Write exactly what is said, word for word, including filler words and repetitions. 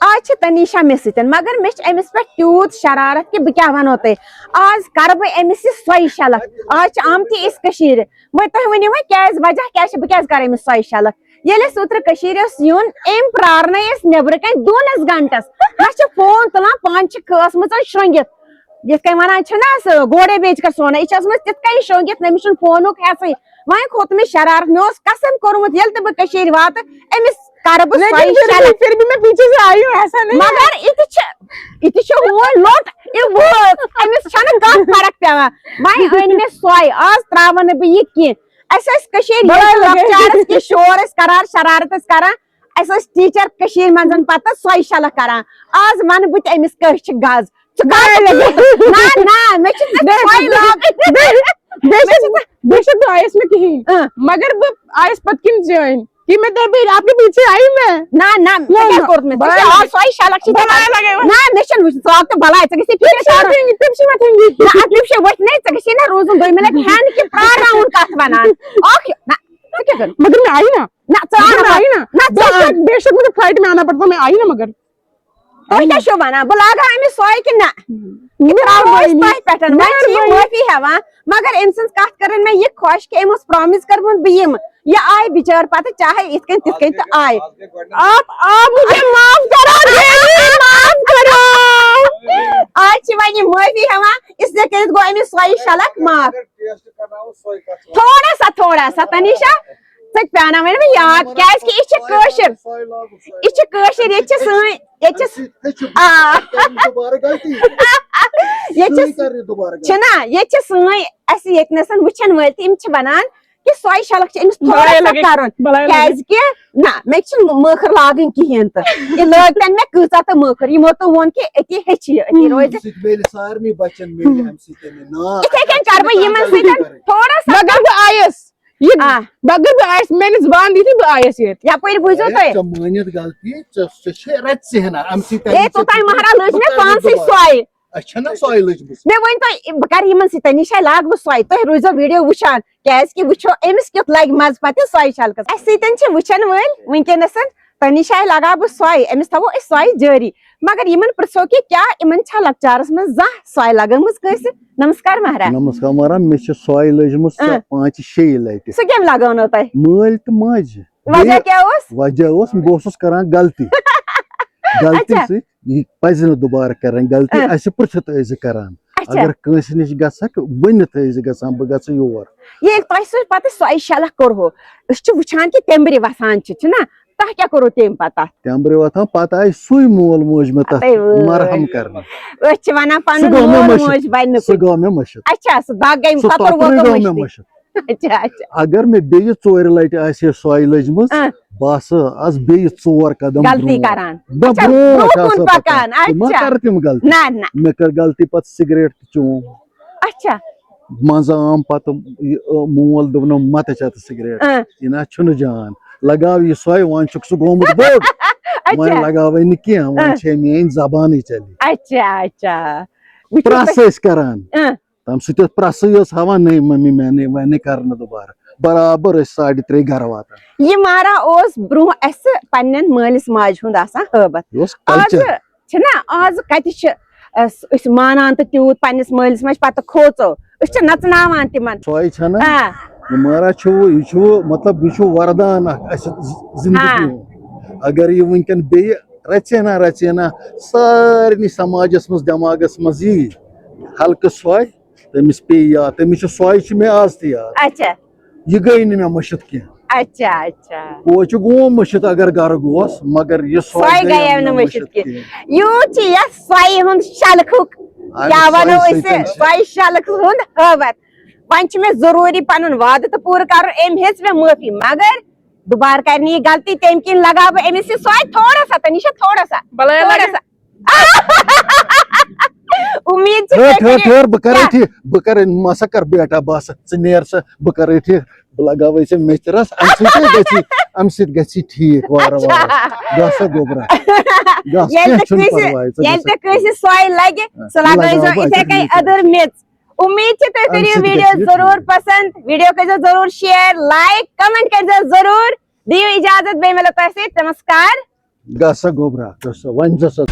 آز چھِ تنیشا مےٚ سۭتۍ، مگر مےٚ چھِ أمِس پٮ۪ٹھ تیوٗت شرارت کہِ بہٕ کیٛاہ وَنو تۄہہِ۔ آز کَرٕ بہٕ أمِس یہِ سۄے شلکھ۔ آز چھِ آمتی أسۍ کٔشیٖرِ۔ وۄنۍ تُہۍ ؤنِو وۄنۍ کیٛازِ، وجہ کیٛاہ چھِ، بہٕ کیٛازِ کَرٕ أمِس سۄے شلکھ؟ ییٚلہِ اَسہِ اوترٕ کٔشیٖرِ اوس یُن، أمۍ پرٛارنٲے أسۍ نیٚبرٕ کَنۍ دوٗنَس گھنٹَس۔ نہ چھِ فون تُلان، پانہٕ چھِ کھٲسمٕژ شرٛنٛگِتھ۔ یِتھ کٔنۍ وَنان چھِنہ سُہ، گوڑے بیچ کر سونا، یہِ چھِ ٲسمٕژ تِتھ کٔنۍ شرٛنٛگِتھ، نہ أمِس چھُنہٕ فونُک حیثٕے۔ وۄنۍ کھوٚت مےٚ شرارت، مےٚ اوس قسم کوٚرمُت، ییٚلہِ تہِ بہٕ کٔشیٖرِ واتہٕ، أمِس کَرٕ بہٕ لیکن سۄے پھر بھی، شلکھ۔ پھر بھی میں پیچھے سے آئی ہوں، ایسا نہیں ہے۔ مگر یہِ تہِ چھِ، یہِ تہِ چھِ ہوٗنۍ لوٚٹ، یہِ وٲژ، أمِس چھَنہٕ کانٛہہ فرق پٮ۪وان۔ وۄنۍ أنۍ مےٚ سۄے، آز ترٛاوَن نہٕ بہٕ یہِ کینٛہہ۔ اَسہِ ٲسۍ کٔشیٖرِ بَلاے منٛز لَگے۔ لۄکچارَس کینٛہہ شور ٲسۍ کَران، شرارت ٲسۍ کَران، اَسہِ ٲسۍ ٹیٖچر کٔشیٖرِ منٛز پَتہٕ سۄے شلکھ کَران۔ آز وَنہٕ بہٕ تہِ أمِس کٲنٛسہِ چھِ گز۔ ژٕ کَر بَلاے لَگے۔ نہ، نہ، مےٚ چھِ نہ بیٚیہِ سۄے لاگٕنۍ۔ بیٚیہِ، بیٚیہِ چھِ، بیٚیہِ چھِ نہٕ آیَس مےٚ کِہیٖنۍ۔ اۭں۔ مگر بہٕ آیَس پَتہٕ کِنۍ زیٲنۍ۔ کہ میں تبھی آپ کے پیچھے آئی میں۔ نہ، نہ، ژےٚ نہ، کیٛاہ نہ۔ کوٚرمُت؟ ژےٚ بَلاے چھِ لَگے۔ آز سۄے شلکھ چھِ بَلاے دِوان۔ لَگے وۄنۍ۔ نہ، مےٚ چھَنہٕ وٕچھمُت، ژٕ آو تہٕ بَلاے، ژےٚ گژھی فِکرِ تٔمۍ چھِ تَرُن۔ وۄتھمٕتۍ، تٔمۍ چھِ وۄتھمٕتۍ۔ نہ، اَدٕ تٔمۍ چھِ وۄتھمٕتۍ، ژےٚ گژھی نہ روزُن دوٚیمہِ لَٹہِ ہٮ۪نٛد کہِ پرٛاراوُن کَتھ وَنان۔ اَکھ، نہ، ژٕ کیٛاہ کَرٕ؟ مگر میں آئی نا۔ نہ، ژٕ مگر آو میں نہٕ۔ آئی نا۔ نہ، ژٕ بے آو۔ شک، بے شک مجھے فلائٹ میں آنا پڑتا، میں آئی نا مگر۔ وۄنۍ کیٛاہ چھِو وَنان؟ بہٕ لاگہٕ ہا أمِس سۄے کِنہٕ نہ؟ مےٚ ترٛاوٕ بہٕ پَے أسۍ نہٕ۔ تۄہہِ پٮ۪ٹھ۔ وۄنۍ چھِ یہِ مہربٲنی۔ معٲفی ہٮ۪وان، مگر أمۍ سٕنٛز کَتھ کٔرٕن مےٚ یہِ خۄش کہِ أمۍ اوس promise کٔرمٕژ بہٕ یِمہٕ۔ یہِ آیہِ بِچٲر پَتہٕ چاہے یِتھ کٔنۍ تِتھ کٔنۍ تہٕ آیہِ۔ آپ، آپ مجھے معاف کرو، دینی، معاف کرو۔ آز چھِ وۄنۍ یہِ معٲفی ہٮ۪وان، اس لیے کٔرِتھ گوٚو أمِس سۄے شلکھ معاف۔ تھوڑا سا، تھوڑا سا، تنیشا، ژٕ تہِ پیٛاناو وۄنۍ مےٚ یاد، کیٛازِ کہِ یہِ چھِ کٲشِر۔ یہِ چھِ کٲشِر، ییٚتہِ چھِ سٲنۍ، ییٚتہِ چھِ، آ۔ دوبارٕ غلطی۔ ییٚتہِ چھِ، سُے کَرِ دوبارٕ غلطی۔ چھِنہ، ییٚتہِ چھِ سٲنۍ اَسہِ ییٚتہِ نَسَن وٕچھَن وٲلۍ تہِ، یِم چھِ وَنان کہِ سۄے شلکھ چھِ أمِس تھوڑا بَلاے سا لَگے، کَرُن۔ بَلاے لَگے۔ کیٛازِ کہِ نہ، مےٚ چھِنہٕ مٲ-، مٲخٕر لاگٕنۍ کِہیٖنۍ تہٕ۔ یہِ لٲگۍ تَن مےٚ کۭژاہ تہٕ مٲخٕر۔ یِمو تہٕ ووٚن کہِ أتی ہیٚچھِ یہِ، أتی روزِ۔ سُہ تہِ میلہِ سارنٕے بَچَن میلہِ اَمہِ سۭتۍ ناو۔ یِتھَے کٔنۍ کَرٕ بہٕ یِمَن سۭتۍ تھوڑا سا۔ مگر بہٕ آیَس۔ یہِ، آ۔ مگر بہٕ آیَس، میٛانہِ زبان دِتھ بہٕ آیَس ییٚتہِ۔ یَپٲرۍ بوٗزِو ہے، تُہۍ۔ ژےٚ مٲنِتھ غلطی، ژےٚ، ژےٚ چھے رَژِ ژِہنا اَمہِ سۭتۍ۔ ہے، توٚتام مہراز لٔج مےٚ پانسٕے سۄے۔ اَسہِ چھَنہ سۄے لٔجمٕژ۔ مےٚ ؤنۍ تُہۍ، بہٕ کَرٕ یِمَن سۭتۍ، تَنیٖشا لاگہٕ بہٕ سۄے۔ تُہۍ روٗزیو video وٕچھان، کیٛازِ کہِ وٕچھو أمِس کیُتھ لَگہِ مَزٕ پَتہٕ یہِ سۄے شَلکَس۔ اَسہِ سۭتۍ چھِ وٕچھَن وٲلۍ وٕنکیٚنَس، تَنیٖشا لاگہٕ بہٕ سۄے، أمِس تھاوو أسۍ سۄے جٲری۔ مگر یِمَن پرٛژھو کہِ کیٛاہ یِمَن چھا لۄکچارَس منٛز زانٛہہ سۄے لَگٲمٕژ کٲنٛسہِ؟ نمسکار مہراز۔ نمسکار مہراز، مےٚ چھِ سۄے لٔجمٕژ آ۔ پانٛژِ شیٚیہِ لَٹہِ۔ سُہ کٔمۍ لَگٲونو تۄہہِ؟ مٲلۍ تہٕ ماجہِ۔ وجہ بیٚیہِ کیٛاہ اوس؟ وجہ اوس، بہٕ اوسُس کران غلطی۔ غلطی اچھا۔ سۭتۍ، یہِ پَزِ نہٕ دُبارٕ کرٕنۍ غلطی، آ۔ اَسہِ پرٛژھِ تہٕ أسۍ زِ کران۔ اچھا۔ اگر کٲنٛسہِ نِش گژھکھ، ؤنِتھ ٲسۍ زِ گژھان، بہٕ گژھٕ یور۔ ییٚلہِ تۄہہِ سۭتۍ پَتہٕ سۄے شَلَکھ کوٚرہو، أسۍ چھِ وٕچھان کہِ تٮ۪مبرِ وَسان چھِ، چھِنہ؟ تۄہہِ کیٛاہ کوٚروٕ تَمہِ پَتہٕ تَتھ؟ تٮ۪مبرِ وۄتھان، پَتہٕ آیہِ سُے مول موج مےٚ تَتھ اَتے وٲے۔ مرہم کرنہِ۔ أسۍ چھِ وَنان سُہ پَنُن گوٚو مےٚ مول مٔشِتھ۔ موج بَنہِ نہٕ سُہ کُنہِ۔ گوٚو مےٚ مٔشِتھ۔ اچھا، سُہ دَگ گٔے، سُہ کۄکُر کۄکرٕے ووت گوٚو مٔشتٕے۔ مےٚ مٔشِتھ۔ اچھا، اچھا۔ اگر مےٚ بیٚیہِ ژورِ لٹہِ آسہِ ہے سۄے لٔجمٕژ، آ۔ بہٕ آسہٕ از بیٚیہِ ژور قدم غلطی برونٛٹھ۔ کران۔ نہ، اچھا، برونٛٹھ برونٛہہ کُن آسہٕ ہا پکان۔ پکان۔ بہٕ ما اچھا۔ کرٕ تِم غلطی؟ نہ، نہ۔ مےٚ کٔر غلطی پتہٕ سگریٹ تہِ چوم۔ اچھا۔ منٛزٕ آم پتہٕ یہِ، ٲ، مول دوٚپنم، "متہٕ چےٚ تہٕ سگریٹ، آ۔ یہِ نہ چھُنہٕ جان۔ لگاو یہِ سۄے، وۄنۍ چھُکھ ژٕ گوٚمُت بوٚڑ۔ اچھا۔ وۄنۍ لگاوے نہٕ کینٛہہ، وۄنۍ آ۔ چھے میٲنۍ زبانٕے چلی۔" اچھا، اچھا۔ وٕچھِو پرٛژھ تُہۍ۔ ٲسۍ کران۔ آ۔ تَمہِ سۭتۍ ٲس پرٛژھٕے یٲژ ہاوان، "نٔے مٔمی، میں نے، میں نے کرنہٕ دُبارٕ۔" برابر ٲسۍ ساڑِ ترٛےٚ گرٕ واتان۔ یہِ مارا اوس برونٛہہ اَسہِ پننٮ۪ن مٲلِس ماجہِ ہُنٛد آسان ہٲبتھ۔ یہِ اوس آز culture۔ چھِنہ، آز کَتہِ چھِ أسۍ، أسۍ مانان تہٕ تیوٗت پننِس مٲلِس ماجہِ، پَتہٕ کھوژو۔ أسۍ چھِ نژناوان تِمن۔ سۄے چھَنہ؟ آ۔ یہِ مارا چھُ، یہِ چھُ، مطلب، یہِ چھُ وردان اکھ اَسہِ زندگی ہاں۔ ہُنٛد۔ اگر یہِ وٕنکٮ۪ن بیٚیہِ رژے نا رژے نا سارنٕے سماجس منٛز، دٮ۪ماغس منٛز یی ہلکہٕ سۄے، تٔمِس پیٚیہِ یاد، تٔمِس چھِ سۄے چھِ مےٚ آز تہِ یاد۔ اچھا۔ یہِ گٔے نہٕ مےٚ مٔشِتھ کینٛہہ۔ اچھا، اچھا۔ پوچہِ گوم مٔشِتھ اگر گرٕ گوس، مگر یہِ سۄے سۄے گٔیَم گٔیَم نہٕ نہٕ مٔشِتھ مٔشِتھ کینٛہہ۔ کینٛہہ۔ یوٗت چھِ یَتھ سۄیہِ ہُنٛد شلکھُک، اَمہِ کیٛاہ وَنو سۄے أسۍ، سۭتۍ چھِ۔ سۄیہِ شلکھٕ ہُنٛد ہٲبتھ۔ وۄنۍ چھُ مےٚ ضروٗری پَنُن وعدٕ تہٕ پوٗرٕ کَرُن، أمۍ ہیٚژ مےٚ معٲفی، مگر دُبارٕ کَرِ نہٕ یہِ غلطی، تَمہِ کِنۍ لگاو بہٕ أمِس یہِ سۄے تھوڑا سا، تنیشا، تھوڑا سا، بَلاے تھوڑا لگے۔ سا۔ اُمید چھِ ٹھٔہر، تُہۍ ٹھٔہر، کٔرِو۔ ٹھٔہر، بہٕ کَرٕ کیٛاہ؟ أتھی، بہٕ کَرٕ، مَسا کَر بیٹا، بَس، ژٕ نیر سا، بہٕ کَرٕ أتھی، بہٕ لگاوَے ژےٚ میٚژِ رَس، اَمہِ سۭتۍ گژھی، اَمہِ سۭتۍ گژھی ٹھیٖک وارٕ وارٕ۔ اچھا۔ گژھ سا گوٚبرا۔ گژھ، ییٚلہِ کینٛہہ تہِ چھُنہٕ کٲنٛسہِ، پَرواے، ژٕ ییٚلہِ گژھ۔ تہِ کٲنٛسہِ سۄے لَگہِ، سۄ لگاوٕ لگٲیزیو بہٕ یِتھَے أتھی کَنۍ سۭتۍ۔ أدٕر میٚژ۔ اُمید چھِ تُہۍ اَمہِ کٔرِو سۭتۍ video گژھِ یہِ ضروٗر ٹھیٖک۔ پسنٛد، video کٔرۍزیو ضروٗر share، like، comment کٔرۍزیو ضروٗر۔ دِیِو اِجازت، بیٚیہِ مِلو تۄہہِ سۭتۍ۔ نمسکار۔ گژھ سا گوٚبرا، گژھ سا، وۄنۍ زِ سا۔